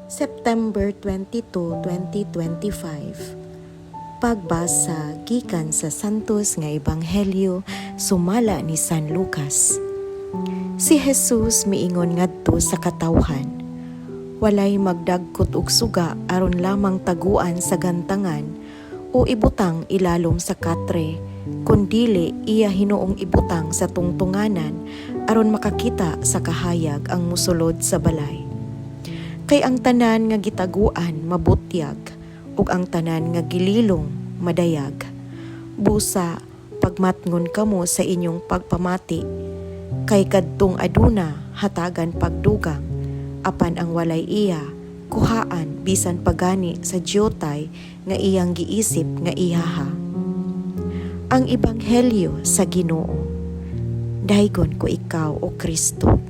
September 22, 2025. Pagbasa gikan sa Santos nga Ebanghelyo sumala ni San Lucas. Si Jesus miingon ngadto sa katawhan, "Walay magdagkot og suga aron lamang taguan sa gantangan o ibutang ilalom sa katre, kundili iya hinuong ibutang sa tungtunganan aron makakita sa kahayag ang musulod sa balay. Kay ang tanan nga gitaguan mabutyag, ug ang tanan nga gililong madayag. Busa pagmatngon kamo sa inyong pagpamati, kay kadtong aduna hatagan pagdugang, apan ang walay iya kuhaan bisan pa gani sa diutay nga iyang giisip nga iyaha." Ang Ebanghelyo sa Ginoo. Daygon ko ikaw, O Kristo.